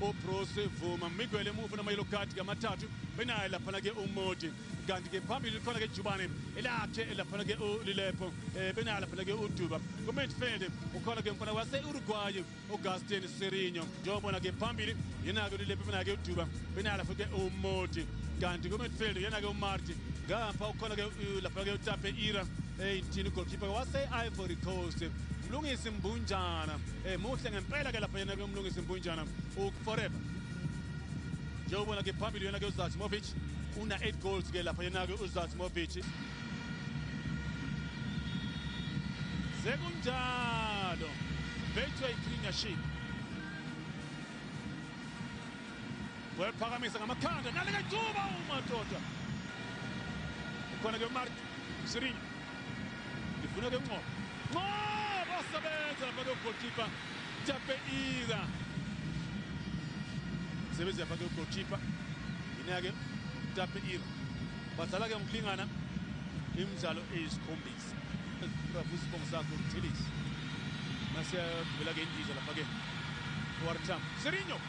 uBruce Vuma. Miguel emuva nama yellow card ngamathathu benaye lapha ke uModi, kanti ke phambili khona ke Jubane elakhe lapha ke uLilepo, benaye lapha ke uDuba. Ku midfield ukhona ke mfana wase Uruguay Augustin Serinho, njengobona ke phambili yena ke uLilepo benaye ke uDuba, benaye lapha ke uModi, kanti ku midfield yena ke uMarti. Ngapha ukhona ke lapha ke uTape Ira eyintini goalkeeper wase Ivory Coast Mlungisi Mbunjana. Muhle ngempela ke lapha yena ke Mlungisi Mbunjana forever. Njengobona ke phambili yena ke uZatimovic una 8 goals ke lapha yena ke uZatimovic. Sekunjalo Betway Premiership wephakamisa ngamakhanda naleke Duba umadoda ukhona ke Martin Sirinyo ifuna ke Ngcobo Ngcobo asebenza lapha ke goalkeeper Tape Ira sebenza lapha ke goalkeeper yena ke Tape Ira badlala ke ngokulingana imidlalo eyisikhombisa. Bravo isibongo sakho Buthelezi masiyagibela ke indiza lapha ke Wartam Sirinyo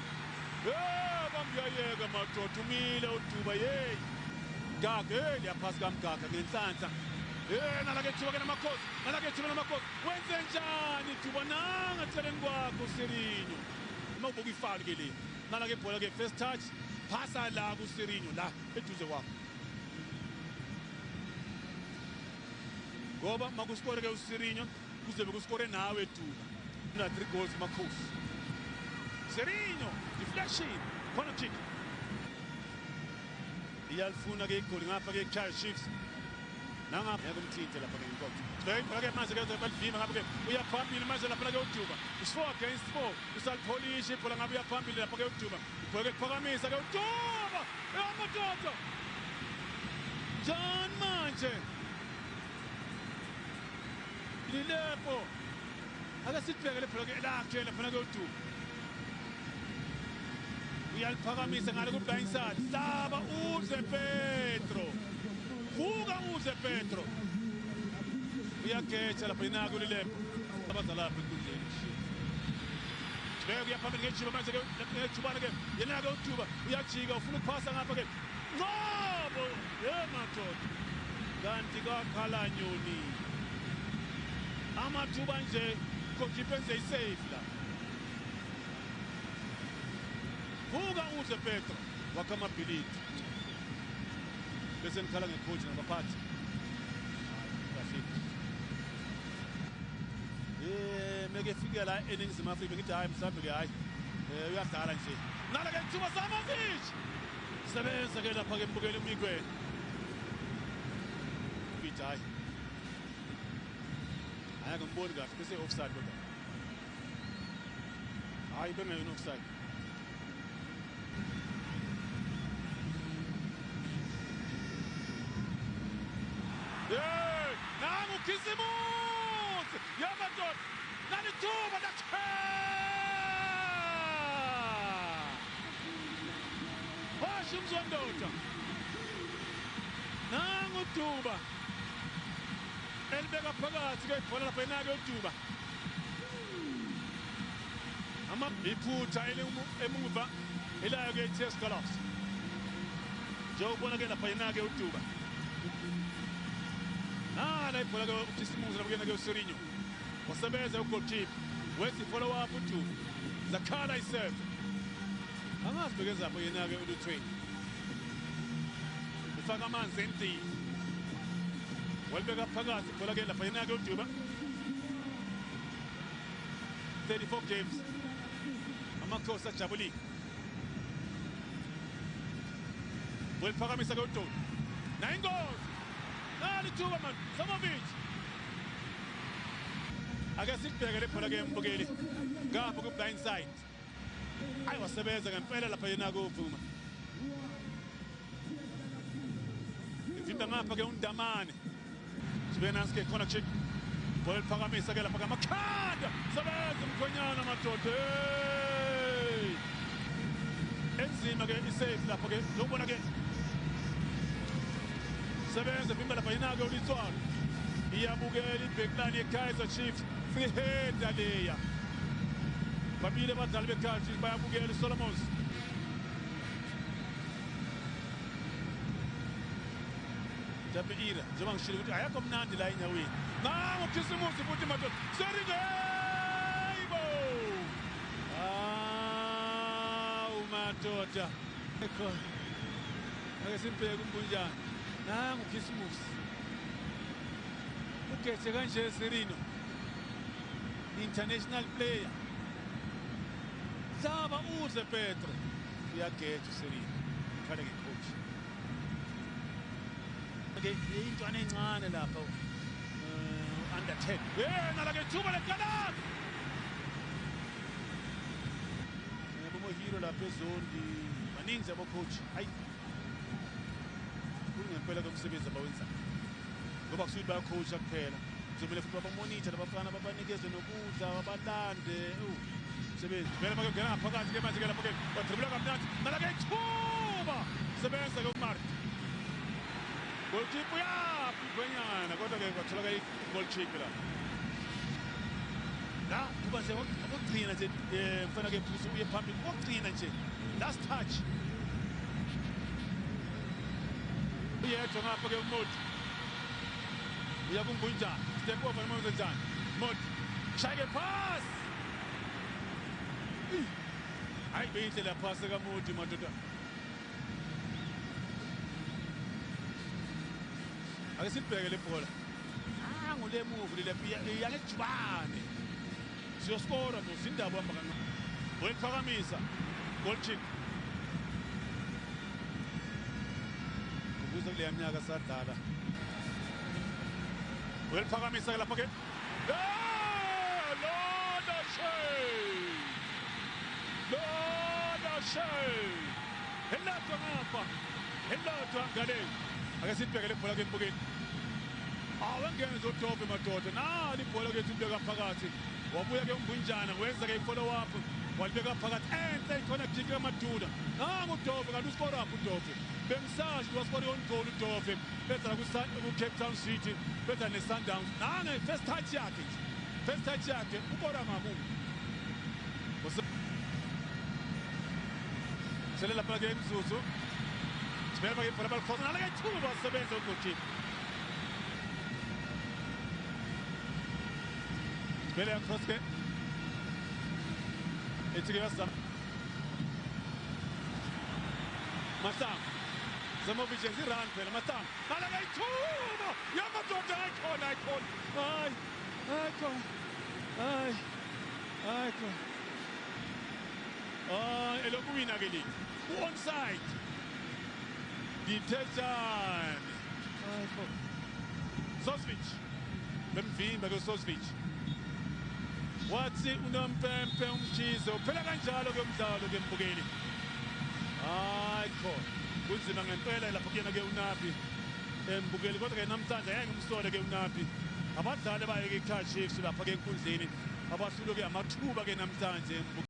bambiyayeka madoda umile uDuba yeyi Gaga liyaphasi kaMgaga ngenhlanhla nalake Thuba ke namakhosi nalake Thuba namakhosi wenze njani Duba nanga eceleni kwakho Sirinyo uma ubuka ifali ke le nalake ibhola ke first touch phasa la kuSirinyo la eduze kwakho ngoba makuskore ke uSirinyo kuzobe kuskore nawe Duba una 3 goals makhosi. Sirinyo deflection corner kick iyalifuna ke igoli ngapha ke Kaizer Chiefs nangapha ngeke umthinte lapha ke inkonzo ibhola ke manje ke balivimba ngapha ke uyaphambili manje lapha ke uDuba is 4 against 4 usalipholisha ibhola ngabe uyaphambili lapha ke uDuba ibhola ke kuphakamisa ke uDuba amadoda njani manje Lilepo ake sibheke le bhola ke lakhe lapha ke uDuba uyaliphakamisa ngale ku blind side hlaba udle Petro vuka udle Petro uyageja lapha inako Lilepo abadlala lapha enkundleni beke uyaphambili ngejiba manje ke ngejubane ke yena ke uDuba uyajika ufuna ukuphasa ngapha ke Ngcobo yemadoda kanti kwakhala nyoni amathuba nje goalkeeper enze isave la vuka udle Petro wakha amabhilidi bese nikhala ngecoach nabaphathi kahle meke fika la eNingizimu Afrika ngithi hayi mhlawumbe ke hayi uyadlala nje nala ke ithuba Samovic sebenza ke lapha ke mbukeli uMiguel bithi hayi ayakamboni kahle bese offside kodwa hayi bengeyona offside. Nangu Khisimusi yamadoda nalithuba lakhe washo umzwandoda nangu Duba elibeka phakathi ke ibhola lapha enake uDuba ama iphutha emuva elayo ke TS Galaxy njengokubona ke lapha yenake uDuba nala ibhola ke uKhisimusi lapha kuyena ke uSirinyo wasebenza ugoalkeeper wenza i-follow up uDuba zakhala iseve angazi bekezapho yena ke uLuthweni ufaka amanzi entini walibeka phakathi ibhola ke lapha yena ke uDuba 34 games amakhosi ajabulile weliphakamisa ke uDuba nayingozi nalithuba man Samovic ake sibheke le bhola ke mbukeli ngapha ku blind side ayi wasebenza ngempela lapha yena kuvuma ivimba ngapha ke uNdamane sibe nansi ke corner kick ibhola liphakamisa ke lapha kamakhanda sebenza umkhonyana madoda enzima ke isave lapha ke nokubona ke sebenza vimba lapha yena ke uLitswalo iyabukela ibackline ye-Kaizer Chiefs free header leya Babili abadlali beKaizer Chiefs bayabukela uSolomons. Mhlawumbe ira njengoba ngishilo ukuthi ayakho mnandi la enyaweni. Nangu Khisimusi futhi madoda. Seringeyibo. Awu madoda. Ekho. Ake simbheke umbunjana. Nangu Khisimusi. Ugeje kanje Sirino. International player. Hlaba udle Petro. Uyageja uSirino. Khale ngecoach. Ke intwana encane lapha under 10. Yena la ke thuba lekalaka. Bomohiro lapha ezondi baninzi abo coach. Hayi. Kungempela komsebenzi abawenzayo. Ngoba kusuke bayacoacha kuphela. Kuzomele futhi babamonitor labafana babanikeze nokudla babalande. Umsebenzi. Vele make kungena ngaphakathi ke manje ke lapho ke wadribula kamnandi. Nala ke ithuba. Sebenza ke uMart. Goalkeeper uyaphi Gwenyana kodwa ke kwatholakala i-goal kick la. La kuba nje okugcina nje mfana ke Phuzu uye phambili okugcina nje last touch. Uyedwa ngapha ke uModi. Uya kumbunjana step over noma wenzenjani? Modi shake pass. Hayi beyinhle la pass kaModi madoda. Ake sibheke le bhola. Nangu le move le yangejubane. Siyoskora musi indaba hamba kancane. Uyiphakamisa. Goal kick. Kubuza kuleya minyaka sadlala. Uyiphakamisa lapha ke. Lona shay. Lona shay. Elodwa ngapha. Elodwa ngale. Ake sibheke le bhola ke mbukeni. Awengenza uDove madoda. Nali ibhola ke ibeka phakathi. Wabuya ke umbunjana wenza ke i-follow up. Walibeka phakathi. Enhle ikhona kick kaMaduna. Nangu uDove kanti uskora up uDove. Bengisazi waskora on goal uDove. Betha ku Cape Town City, betha ne Sundowns. Nange first touch yakhe. First touch yakhe ukora ngaku. Sele lapha ke imzuzu. Sibeka ke ibhola balikhosa nala ke ithuba sebenza ugoalkeeper. Bele across ke. Ethi ke yasam. Mahlangu. Zamovic yenza i-run phela Mahlangu. Nala ke ithuba. Yamadoda ayikhona ayikhona. Hayi. Ayikhona. Hayi. Ayikhona. Ah, elokuwina ke league. U-onside. Dithejane. Ayikhona. Sosvic. Bemvimba ke Sosvic. Wathi unompempe umkhize uphela kanjalo ke umdlalo ke mbukeli. Hayi khona. Kunzima ngempela lapho kuyena ke uNabi. Embukeli kodwa ke namhlanje ngeke ngimsole ke uNabi. Abadlali baye ke Kaizer Chiefs lapha ke enkundleni abahluluke amathuba ke namhlanje.